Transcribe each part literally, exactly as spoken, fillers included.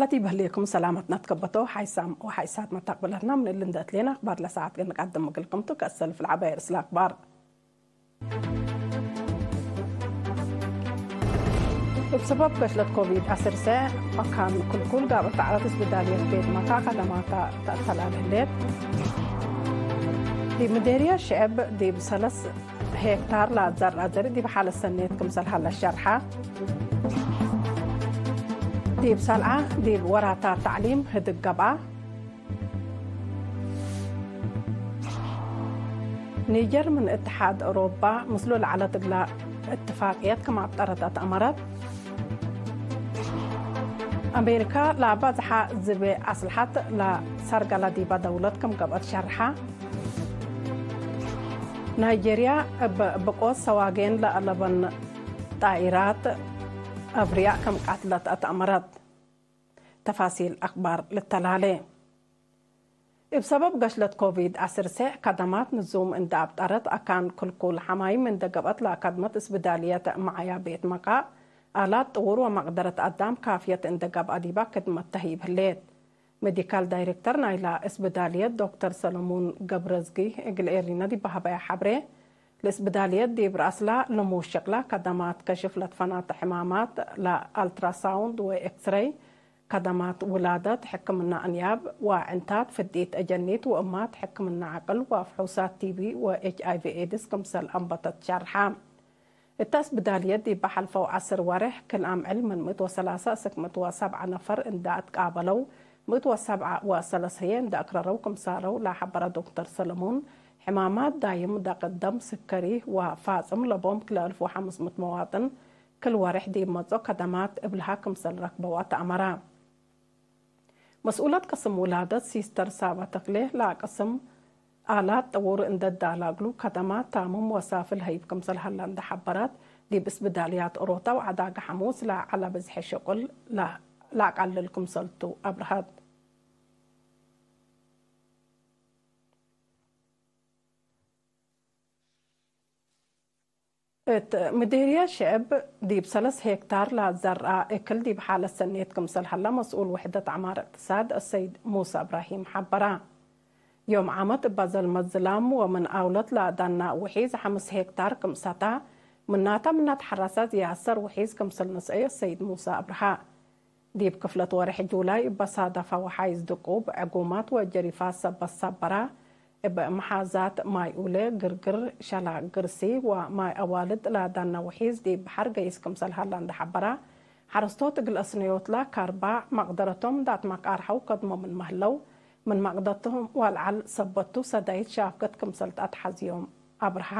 ለዲብ ህሌኩም ሰላመትነ ትከበቶ ሓይሳም ወሓይሳት መተቅብለትና፣ ምን እሊ እንዴ እትሌነ አክባር ለሰዓት ገንቀድም እግልኩም ቱ። ከእሰልፍ ለዐባይ ርእስ ለአክባር። እብ ሰበብ ገሽለት ኮቪድ ዐስር ሰዕ አካን ክልኩል ጋብእ ተዕረት እስብዳልየት ቤት መቃ ከደማታ ተአተላል ህሌት። ዲብ ምዴርየት ሽዕብ ዲብ ሰለስ ሄክታር ለአዘርአ ዘርእ ዲብ ሓለት ሰኔት ክምሰል ሀለ ሸርሐ። ዲብ ሰልዓ ዲብ ወራታት ተዕሊም ህድግ ገብአ። ኒጀር ምን እትሓድ አውሮፓ ምስሉ ለዐለት እግላ እትፋቅየት ክም አብጠረት አትአመረት። አሜሪካ ለአባዝሐ ዝቤ አስልሐት ለሰርገለ ዲበ ደውለት ክም ገብአት ሸርሐ። ናይጄርያ እብ ብቆት ሰዋጌን ለአለበን ጣኢራት አብርያእ ክም ቀትለት አትአመረት። ተፋሲል አክባር ልተላሌ። እብ ሰበብ ገሽለት ኮቪድ ዐስር ሰዕ ከደማት ንዙም እንደ አብጠረት አካን ክልኩል ሐማይም እንደ ገብአት ለአካድመት እስብዳልየት መዓያ ቤት መቃ አላት ጥውር ወመቅደረት አዳም ካፍየት እንደ ገብአ ዲባ ክድመት ተህይብ ህሌት። ሜዲካል ዳይሬክተር ናይላ እስብዳልየት ዶክተር ሰለሙን ገብረዝጊ እግል ኤሪና ዲብ ሀበያ ሐብሬ፣ ለእስብዳልየት ዲብ ረአስላ ለሙሽቅላ ከደማት ከሽፍ ለትፈናተ ሕማማት ለአልትራሳውንድ ወኤክስረይ ከደማት ውላደት፣ ሕክምና አንያብ ወዕንታት፣ ፍዲት አጀኒት ወእማት፣ ሕክምና ዐቅል ወፍሑሳት ቲቢ ወኤች አይ ቪ ኤድስ ክምሰል አንበተት ሸርሐ። እተ እስብዳልየት ዲብ ሐልፈው ዐስር ወሬሕ ክል አምዕል ምን ምእት ወሰላሰ እስክ ምእት ወሰብዐ ነፈር እንደ አትቃበለው፣ ምእት ወሰብዐ ወሰለስ ህዬ እንደ አክረረው ክምሳለው ለሐበረ ዶክተር ሰለሙን፣ ሕማማት ዳይም፣ ደቅት ደም፣ ስከሪ ወፋጽም ለቦም ክለ አልፍ ወሐምስ ምእት መዋጥን ክል ወሬሕ ዲብ መጽኦ ከደማት እብልሃ ክምሰል ረክበው አትአመረ። መስኡለት ቅስም ውላደት ሲስተር ሳባ ተክሌ፣ ለቅስም አላት ጥውር እንደ ዳላ እግሉ ከደማት ታምም ወሳፍል ሀይብ ክምሰል ሀላ እንደ ሐበረት፣ ዲብ እስብዳልያት ኦሮታ ወዐዳገ ሐሙስ ለዐለ ብዝሐ ሸቁል ለአቀልል ክምሰልቱ አብርሀት። እት ምዴርየት ሽዕብ ዲብ ሰለስ ሄክታር ለዘርአ እክል ዲብ ሓለት ሰኔት ክምሰል ሀላ መስኡል ውሕደት ዐማር እቅትሳድ አሰይድ ሙሰ እብራሂም ሐበረ። ዮም ዓመት እበ ዘልመት ዝላም ወምን አውለት ለአዳና ውሒዝ ሐምስ ሄክታር ክም ሰታ፣ ምናተ ምነ ተሐረሰ ዝያድ ሰር ውሒዝ ክምሰል ነስአዮ አሰይድ ሙሰ አብርሃ። ዲብ ክፍለት ወሬሕ ጁላይ እበ ሳደፈ ወሓይዝ ድቁብ፣ ዕጉማት ወጀሪፋት ሰበት ሰበራ፣ እብ መሓዛት ማይ ኡሌ፣ ግርግር፣ ሸላ ግርሲ ወማይ አዋልድ ለአዳና ውሒዝ ዲብ በሐር ገይስ ክምሰል ሀላ እንደ ሐበራ፣ ሐረስቶት እግል አስነዮትላ ካርባ መቅደረቶም ዳት መቃርሐው ከድሞ ምንመ ህለው፣ ምን መቅደረቶም ወለዐል ሰበቱ ሰዳይት ሻፍገት ክምሰል ተአትሐዝዮም አብርሃ።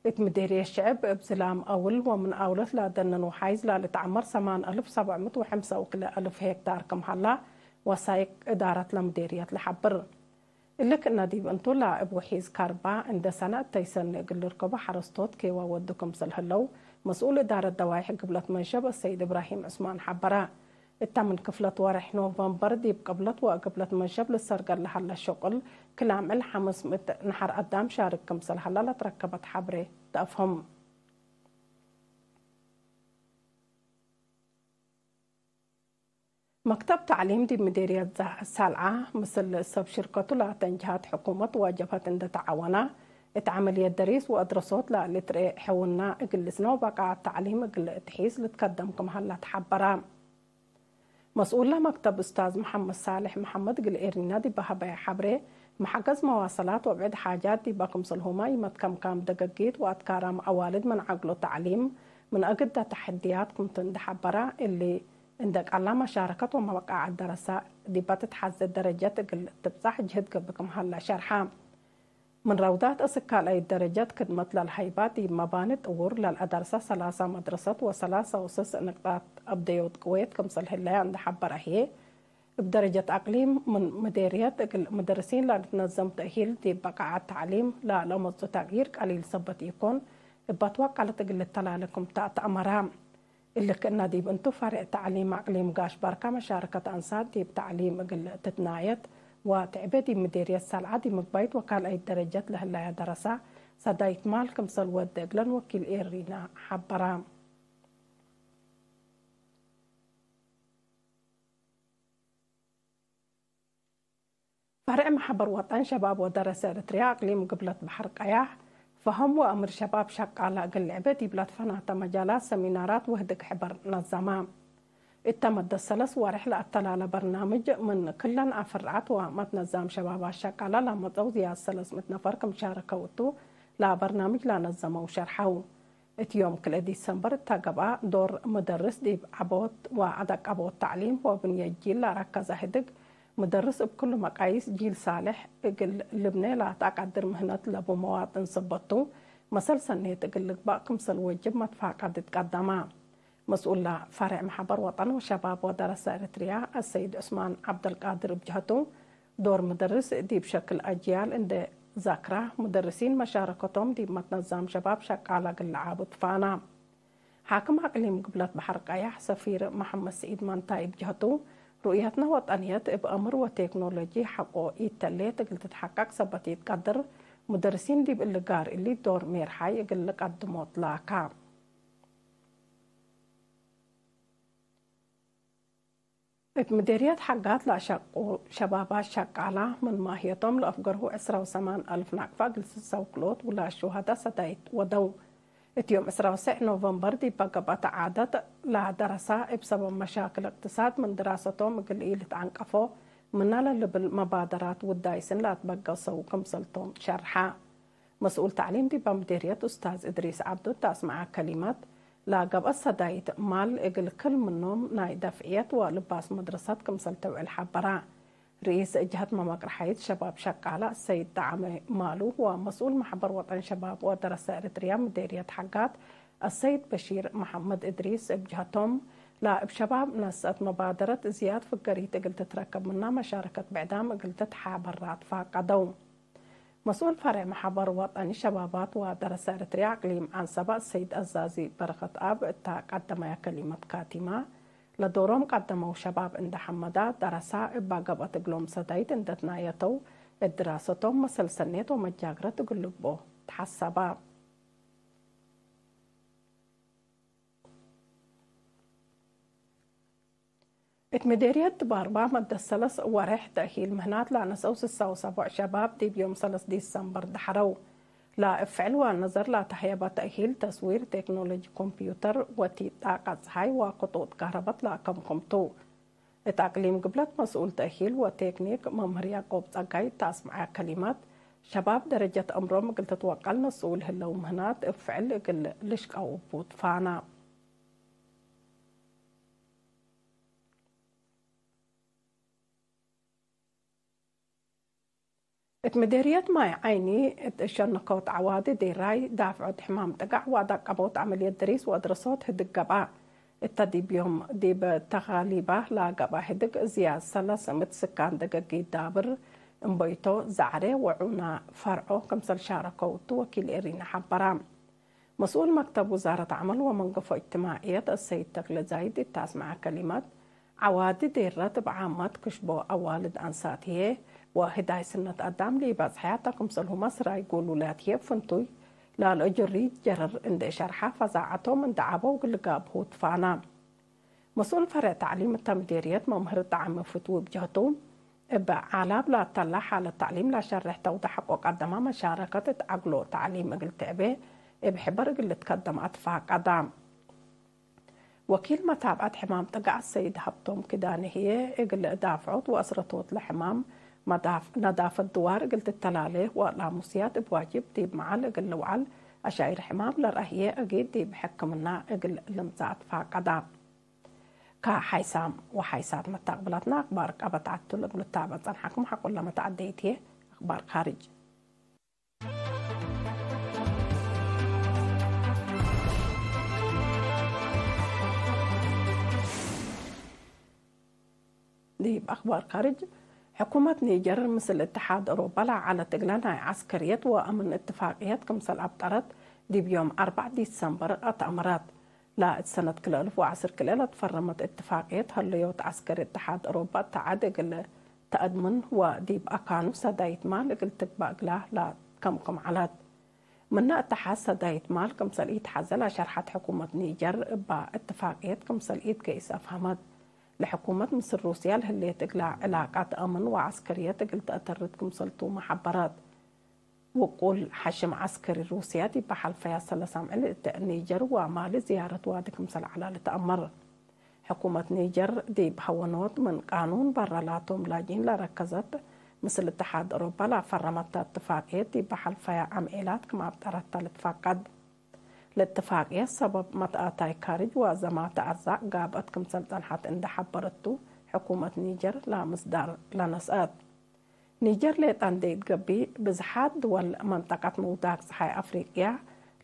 እት ምዴርየት ሽዕብ እብ ዝላም አውል ወምን አውለት ለአደንን ወሓይዝ ላልትዐመር ሰማን አልፍ ሰብዕ ምእት ወሐምሳ ወክልኤ አልፍ ሄክታር ክም ሀላ ወሳይቅ እዳረት ለምዴርየት ለሐብር። እሊ ክእነ ዲብ እንቱ ለእብ ውሒዝ ካርባ እንደ ሰነ እተይ ሰኒ እግል ልርከቦ ሐረስቶት ኬዋ ወዱ ክምሰል ህለው መስኡል እዳረት ደዋይሕ ግብለት መንሸብ አሰይድ እብራሂም ዑስማን ሐበረ። እተ ምን ክፍለት ወሬሕ ኖቨምበር ዲብ ቅብለት ወግብለት መንሸብ ልሰርገል ለሀለ ሸቁል ክል አምዕል ሐምስ ምእት ነሐር አዳም ሻርክ ክምሰል ሀላ ለትረከበት ሐብሬ ተአፍህም። መክተብ ተዕሊም ዲብ ምዴርየት ሰልዓ ምስል ሰብ ሽርከቱ ላተን ጀሃት ሕኩመት ወጀብሀት እንደ ተዓወና፣ እት ዐመልየት ደሪስ ወአድረሶት ለልትርኤ ሕውና እግል ልስነ ወበቃዐት ተዕሊም እግል ትሒዝ ልትከደም ክም ሀላ ተሐበራ። መስኡለ መክተብ ኡስታዝ መሐመድ ሳልሕ መሐመድ እግል ኤሪና ዲበ ሀበየ ሐብሬ፣ መሐገዝ መዋሰላት ወብዕድ ሓጃት ዲበ ክምሰልሁመ ኢመትከምካም ደገጊት ወአትካራም አዋልድ ምን ዐግሎ ተዕሊም ምን አግደ ተሐድያት ክምቱ እንደ ሐበራ፣ እሊ እንደ ቀላ መሻረከት ወመበቃዐት ደረሰ ዲበ ትትሐዜ ደረጀት እግል ትብጻሕ ጅህድ ገብእ ክም ሀለ ሸርሐ። ምን ረውዳት እስክ ካልአይት ደረጀት ክድመት ለልሀይባ ዲብ መባኒ ጥውር ለልአደርሰ ሰላሳ መድረሰት ወሰላሳ ወስስ ንቅጣት አብደዮት ቅዌት ክምሰል ህለያ እንደ ሐበረ ህዬ፣ እብ ደረጀት አቅሊም ምን ምዴርየት እግል ምደርሲን ለልትነዘም ተእሂል ዲብ በቃዐት ተዕሊም ለለመጽኡ ተቅይር ቀሊል ሰበት ኢኮን፣ እበ ትወቀለት እግል ልተላለ ክምተ አትአመራ። እሊ ክእነ ዲብ እንቱ፣ ፈሬዕ ተዕሊም አቅሊም ጋሽ ባርካ መሻረከት አንሳት ዲብ ተዕሊም እግል ትትናየት ወትዕቤ ዲብ ምዴርየት ሰልዓ ዲብ ምግባይት ወካልአይት ደረጀት ለህለያ ደረሳ ሰዳይት ማል ክምሰል ወደ እግለን ወኪል ኤሪና ሐበራ። ፈርዕ መሐበር ወጠን ሸባብ ወደረሰ ኤረትርያ አቅሊም ግብለት በሐር ቀያሕ፣ ፈሀም ወአምር ሸባብ ሸቃለ እግል ልዕቤ ዲብ ለትፈናተ መጃላት ሰሚናራት ወህድግ ሕበር ነዘመ። እተ መደት ሰለስ ወሬሕ ለአተላለ በርናምጅ፣ ምን ክለን አፍርዓት ወመትነዛም ሸባባት ሸቃለ ለመጸው ዝያድ ሰለስ ምእት ነፈር ክም ሻረከው እቱ፣ ለበርናምጅ ለነዘመው ሸርሐው። እት ዮም ክልኤ ዲሰምበር እተ ገብአ፣ ዶር ምደርስ ዲብ ዐቦት ወአደቀቦት ተዕሊም ወብንየት ጂል ለአረከዘ ህድግ፣ ምደርስ እብ ክሉ መቃይስ ጂል ሳልሕ እግል ልብኔ ለአትአቀድር ምህነት ለቡ መዋጥን ሰበት ቱ፣ መሰል ሰኔት እግል ልግባእ ክምሰል ወጅብ መትፋቀድ ትቀደመ። መስኡል ለፈርዕ መሐበር ወጠን ወሸባብ ወደረሰ ኤረትርያ አሰይድ ዑስማን ዐብደልቃድር እብ ጀህቱ፣ ዶር ምደርስ ዲብ ሸክል አጅያል እንዴ ዘክረ፣ ሙደርሲን መሻረከቶም ዲብ መትነዛም ሸባብ ሸቃለ እግል ለዓቡ ትፋና። ሓክም አቅሊም ግብለት በሐር ቀያሕ ሰፊር መሐመድ ስዒድ መንታይ እብ ጀህቱ፣ ሩእየትነ ወጠንየት እብ አምር ወቴክኖሎጂ ሐቆ ኢተሌት እግል ትትሐቀቅ ሰበት ኢትቀድር፣ ሙደርሲን ዲብ እሊ ጋር እሊ ዶር ሜርሓይ እግል ልቀድሞ ትላካ። እት ምዴርየት ሐጋት ለአሸቁ ሸባባት ሸቃላ ምን ማህየቶም ለአፍገርሁ ዕስራ ወሰማን አልፍ ናቅፋ እግል ስሰው ክልኦት ውላድ ሹሀዳ ሰዳይት ወደው። እት ዮም ዕስራ ወሰዕ ኖቨምበር ዲበ ገብአተ ዓደት ለደረሳ እብ ሰበብ መሻክል እቅትሳድ ምን ድራሰቶም እግል ኢልትዐንቀፎ ምነ ለልብል መባደራት ውዳይስን ለአትበገሰው ክምሰልቶም ሸርሐ። መስኡል ተዕሊም ዲበ ምዴርየት ኡስታዝ እድሪስ ዐብዱ እተ አስመዐ ከሊመት፣ ለገብአት ሰዳይት ማል እግል ክል ምኖም ናይ ደፍዕየት ወልባስ መድረሰት ክምሰል ተውዕል ሐበረ። ርኢስ ጀሀት መመቅርሐይት ሸባብ ሸቃለ አሰይድ ጠዐመ ማሉ ወመስኡል መሐበር ወጠን ሸባብ ወደረሰ ኤረትርያ ምዴርየት ሐጋት አሰይድ በሺር መሐመድ እድሪስ እብ ጀሀቶም፣ ለእብ ሸባብ ነስአት መባደረት ዝያድ ፍገሪት እግል ትትረከብ ምና መሻረከት ብዕዳም እግል ትትሓበራ ትፋቀደው። መስኡል ፈሬዕ መሐበር ወጠኒ ሸባባት ወደረሰ ኤረትርያ አቅሊም ዐንሰበ ሰይድ አዛዚ በረኸትአብ እተ ቀደመየ ከሊመት ካቲመ፣ ለዶሮም ቀደመው ሸባብ እንዴ ሐመዳ፣ ደረሳ እባ ገብአት እግሎም ሰዳይት እንዴ ትናየተው፣ እት ድራሰቶም መሰል ሰኔት ወመጃግረት እግል ልግብኦ ተሐሰበ። እት ምዴርየት ድባርባ መደት ሰለስ ወሬሕ ተእሂል ምህናት ለአነሰው ስሳ ወሰቦዕ ሸባብ ዲብ ዮም ሰለስ ዲሰምበር ደሐረው። ለእብ ፍዕል ወነዘር ለተህየበ ተእሂል ተስዊር፣ ቴክኖሎጂ ኮምፕዩተር ወቲጣቀ ጸሓይ ወክጡጥ ከህረበት ለአከምክም ቱ። እት አቅሊም ግብለት መስኡል ተእሂል ወቴክኒክ መምህር ያዕቆብ ጸጋይ እተ አስመዐ ከሊመት፣ ሸባብ ደረጀት አምሮም እግል ትትወቀል ነስኡ ለህለው ምህናት እብ ፍዕል እግል ልሽቀው እቡ ትፋና። እት ምዴርየት ማይ ዓይኒ እት እሸነኮት ዐዋዲ ዴራይ ዳፍዖት ሕማም ጥጋዕ ወአዳቀቦት ዐመልየት ድሪስ ወአድረሶት ህድግ ገብአ። እተ ዲብ ዮም ዲብ ተካሊባ ለገብአ ህድግ ዝያድ ሰለስ ምእት ስካን ደገጊት ዳብር፣ እምበይቶ፣ ዘዐሬ ወዑና ፈርዖ ክምሰል ሻረከው እቱ ወኪል ኤሪና ሐበራ። መስኡል መክተብ ውዛረት ዐመል ወመንገፎ እጅትማዕየት አሰይድ ተክለ ዛይድ እተ አስመዐ ከሊመት፣ ዐዋዲ ዴረት እብ ዓመት ክሽቦ አዋልድ አንሳት ህዬ፣ ወህዳይ ስነት አዳም ለኢበጽሐያተ ክምሰልሁመ ስራይ ጉሉላት ህዬ እብ ፍንቱይ ለልአጀሪ ጀረር እንዴ ሸርሐ፣ ፈዛዐቶም እንዴ ዐበው እግል ልጋብሁ ትፋና። መስኡል ፈሬዕ ተዕሊም እተ ምዴርየት መምህር ጠዐመ ፍትዊ እብ ጀህቱ፣ እብ ዓላብ ለአተላ ሓለት ተዕሊም ለሸርሕ ተውደ ሐቆ ቀደመ መሻረከት እት ዐግሎ ተዕሊም እግል ትዕቤ እብ ሕበር እግል ልትከደም አትፋቀዳ። ወኪል መታብዐት ሕማም ጥጋዕ ሰይድ ሀብቶም ኪዳነ ህዬ፣ እግል ዳፍዖት ወአስረቶት ለሕማም መዳፍ-፣ ነዳፈት ድዋር እግል ትተላሌ ወላሙስያት እብ ዋጅብ ዲብ መዓል እግል ልውዓል፣ አሻይር ሕማም ለረአህዬ አጊድ ዲብ ሕክምና እግል ልምጸእ አትፋቀዳ። ከሓይሳም ወሓይሳት መታቅብላትና አክባር ቀበት ዐቱ ለእግል ልታበዕ ጸንሐኩም። ሐቆለ መተዐደይት ህዬ አክባር ካርጅ። ዲብ አክባር ካርጅ፣ ሕኩመት ኒጀር ምስል እትሓድ አውሮፓ ለዐለት እግለ ናይ ዐስከርየት ወአምን እትፋቅየት ክምሰል አብጠረት፣ ዲብ ዮም አርበዕ ዲሰምበር አትአመረት። ለእት ሰነት ክልኤ አልፍ ወዐስር ክልኤ ለትፈረመት እትፋቅየት፣ ሀለዮት ዐስከሪ እትሓድ አውሮፓ እተ ዐድ እግል ተአድምን ወዲብ አካኑ ሰዳይት ማል እግል ትግበእ እግላ ለከምክም ዐለት። ምነ እትሓዝ ሰዳይት ማል ክምሰል ኢትሐዘ ለሸርሐት ሕኩመት ኒጀር፣ እባ እትፋቅየት ክምሰል ኢትገይስ አፍሀመት። ለሕኩመት ምስል ሩስያ ለህሌት እግላ ዕላቃት አምን ወዐስከርየት እግል ተአተርት ክምሰልቱመ ሐበረት። ውቁል ሐሽም ዐስከሪ ሩስያ ዲብ ሐልፈያ ሰለስ አምዕል እት ኒጀር ወማሊ ዝያረት ዋዲ ክምሰል ዐላ ልትአመር። ሕኩመት ኒጀር ዲብ ሀወኖት ምን ቃኑን በረ ላቶም ላጅኢን ለረከዘት፣ ምስል እትሓድ አውሮፓ ለአፈረመተ እትፋቅየት ዲብ ሐልፈያ አምዒላት ክም አብጠረተ ልትፋቀድ። ለእትፋቅየት ሰበብ መትአታይ ካርጅ ወአዘማተ አርዛቅ ጋብአት ክምሰል ጸንሐት እንዴ ሐበረቱ፣ ሕኩመት ኒጀር ለምስዳር ለነስአት። ኒጀር ሌጠ እንዴ ኢትገብእ፣ ብዝሓት ድወል መንጠቀት ምውዳቅ ጸሓይ አፍሪቅያ፣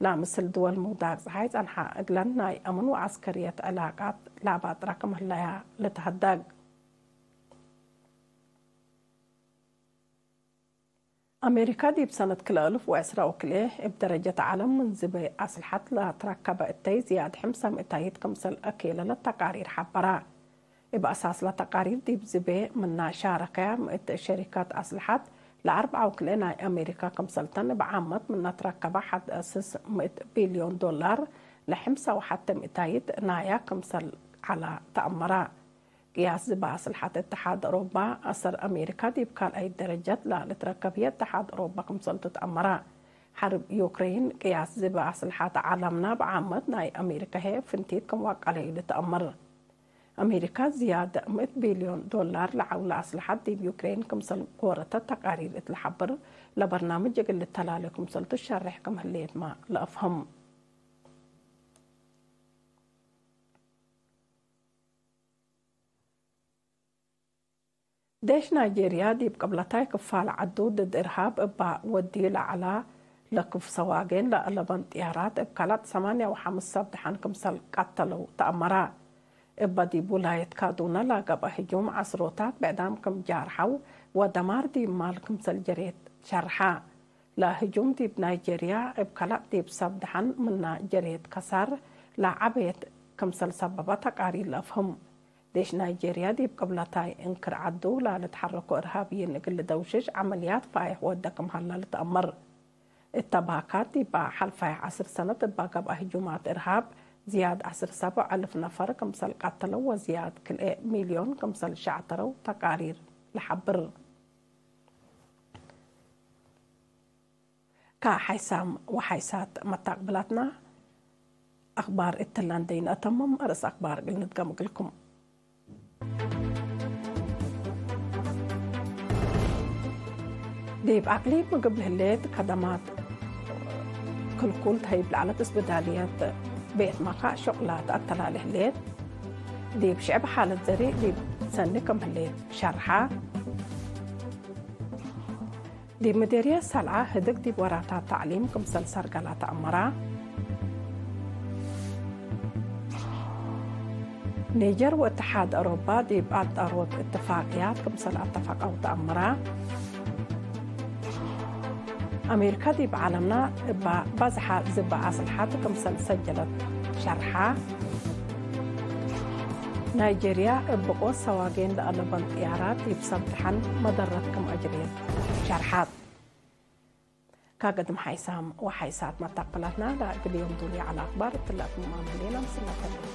ለምስል ድወል ምውዳቅ ጸሓይ ጸንሐ፣ እግለን ናይ አምን ወዐስከርየት ዕላቃት ለአባጥረ ክም ህለያ ልትሀደግ። አሜሪካ ዲብ ሰነት ክልኤ አልፍ ወዕስራ ወክልኤ እብ ደረጀት ዐለም ምን ዝቤ አስልሐት ለትረከበ እተይ ዝያድ ሕምሰ ምእታይት ክምሰል አኬለለት ተቃሪር ሐበራ። እብ አሳስ ለተቃሪር ዲብ ዝቤ ምና ሻረከያ ምእት ሸሪከት አስልሐት ለአርብዓ ወክልኤ ናይ አሜሪካ ክምሰልተን እብ ዓመት ምነ ትረከበ ሐድ ስስ ምእት ቢልዮን ዶላር ለሕምሰ ወሐተ ምእታይት ናያ ክምሰል ዐላ ተአመራ። ቅያስ ዝበ አስልሐት እትሓድ አውሮባ አሰር አሜሪካ ዲብ ካልኣይት ደረጀት ለልትረከብ ህዬ እትሓድ አውሮባ ክምሰልቱ ተአመረ። ሐርብ ዩክሬን ቅያስ ዝበ አስልሐት ዐለምና እብ ዓመት ናይ አሜሪካ ህዬ ፍንቲት ክም ወቀለዩ ልትአመር። አሜሪካ ዝያድ ምእት ቢልዮን ዶላር ለዐውለ አስልሐት ዲብ ዩክሬን ክምሰል ጎረተ ተቃሪር እት ለሐብር፣ ለበርናምጅ እግል ልተላሌ ክምሰልቱ ሸሬሕ ክም ህሌትመ ለአፍህም። ዴሽ ናይጄርያ ዲብ ቅብለታይ ክፋል ዐዱ ድድ እርሃብ እባ ወድዩ ለዐላ ለክፍ ሰዋጌን ለአለበን ጥያራት እብ ከለጥ ሰማንያ ወሐምስ ሰብ ደሐን ክምሰል ቀተለው ተአመረ። እበ ዲብ ውላየት ካዱና ለገብአ ህጁም ዐስሮታት ብዕዳም ክም ጃርሐው ወደማር ዲብ ማል ክምሰል ጀሬት ሸርሐ። ለህጁም ዲብ ናይጄርያ እብ ከለጥ ዲብ ሰብ ደሐን ምና ጀሬት ከሳር ለዐቤት ክምሰል ሰበበ ተቃሪር ለአፍህም። ዴሽ ናይጄርያ ዲብ ቅብለታይ እንክር ዐዱ ላልትሐረኮ እርሃብይን እግል ልደውሽሽ ዐመልያት ፋይሕ ወደ ክም ሀላ ልትአመር። እተ ባካት ዲብ ሐልፋይ ዐስር ሰነት እባ ገብአ ህጁማት እርሃብ ዝያድ ዐስር ሰብዕ አልፍ ነፈር ክምሰል ቀተለው ወዝያድ ክልኤ ሚልዮን ክምሰል ሸዕተረው ተቃሪር ለሐብር። ከሐይሳም ወሐይሳት መታቅብላትና አክባር እትለ እንዴ ነአተምም፣ አርእስ አክባር እግል ንድገም እግልኩም። ዲብ አቅሊም ምግብ ለህሌት ከደማት ክልኩል ተህይብ ለዐለት እስብዳልየት ቤት መካእ ሸቁላት አተላሌ ህሌት። ዲብ ሽዕብ ሓለት ዘሪእ ዲብ ሰኒ ክም ህሌት ሸርሐ። ዲብ ምዴርየት ሰልዐ ህድግ ዲብ ወራታት ተዕሊም ክምሰል ሰርገላ ተአመራ። ኒጀር ወእትሓድ አውሮፓ ዲብ አጣሮት እትፋቅያት ክምሰል አተፈቀው ተአመራ። አሜሪካ ዲብ ዐለምና እባ በዝሐ ዝበ አስልሐት ክምሰል ሰጀለት ሸርሐ። ናይጄርያ እብ ብቆት ሰዋጌን ለአለበን ጥያራት ዲብ ሰብ ደሐን መደረት ክም አጅሬት ሸርሐት። ካገድም ሓይሳም ወሓይሳት መታቅብላትና ለእግል ዮም ዱሊ ዐለ አክባር እትለ አትምማም ህሌና ምስል ነተልፍ።